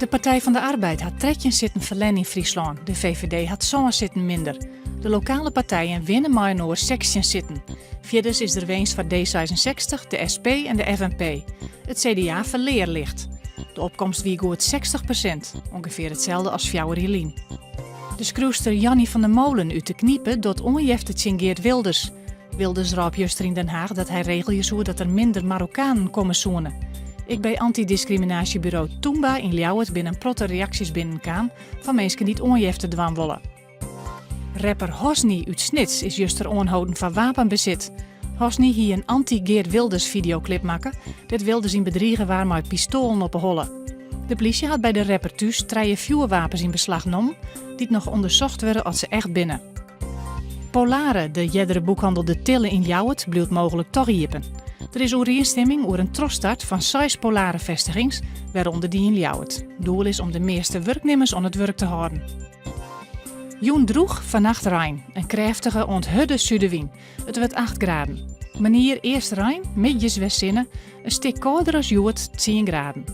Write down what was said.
De Partij van de Arbeid hat 13 sitten ferlern yn Fryslân, de VVD hat sân sitten minder. De lokale partijen winne mei-inoar 16 sitten. Fierders is der winst foar D66, de SP en de FNP. It CDA ferlear licht. De opkomst wie goed 60%, ûngefear itselde as fjouwer jier lyn. De skriuwster Janny van der Molen út De Knipe docht oanjefte tsjin Geert Wilders. Wilders rôp juster yn Den Haag dat hy regelje soe dat der minder Marokkanen komme soene. Ek by antydiskriminaasjeburo Tûmba yn Ljouwert binne in protte reaksjes binnenkaam fan minsken dy't oanjefte dwaan wolle. Rapper Hosny út Snits is juster oanholden foar wapenbesit. Hosny hie in anty-Geert Wilders fideoklip makke, dêr't Wilders yn bedrige waard mei pistoalen op 'e holle. De plysje hat by de rapper thús trije fjoerwapens yn beslach nommen, dy't noch ûndersocht wurde oft se echt binne. Polare, de eardere boekhandel De Tille yn Ljouwert, bliuwt mooglik toch iepen. Der is oerienstimming oer in trochstart fan seis Polare-festigings, wêrûnder dy yn Ljouwert. Doel is om de measte wurknimmers oan it wurk te hâlden. Jûn drûch, fannacht rein. In krêftige oant hurde sudewyn. It wurdt 8 graden. Moarnier earst rein, middeis wer sinne. In stik kâlder as hjoed, 10 graden.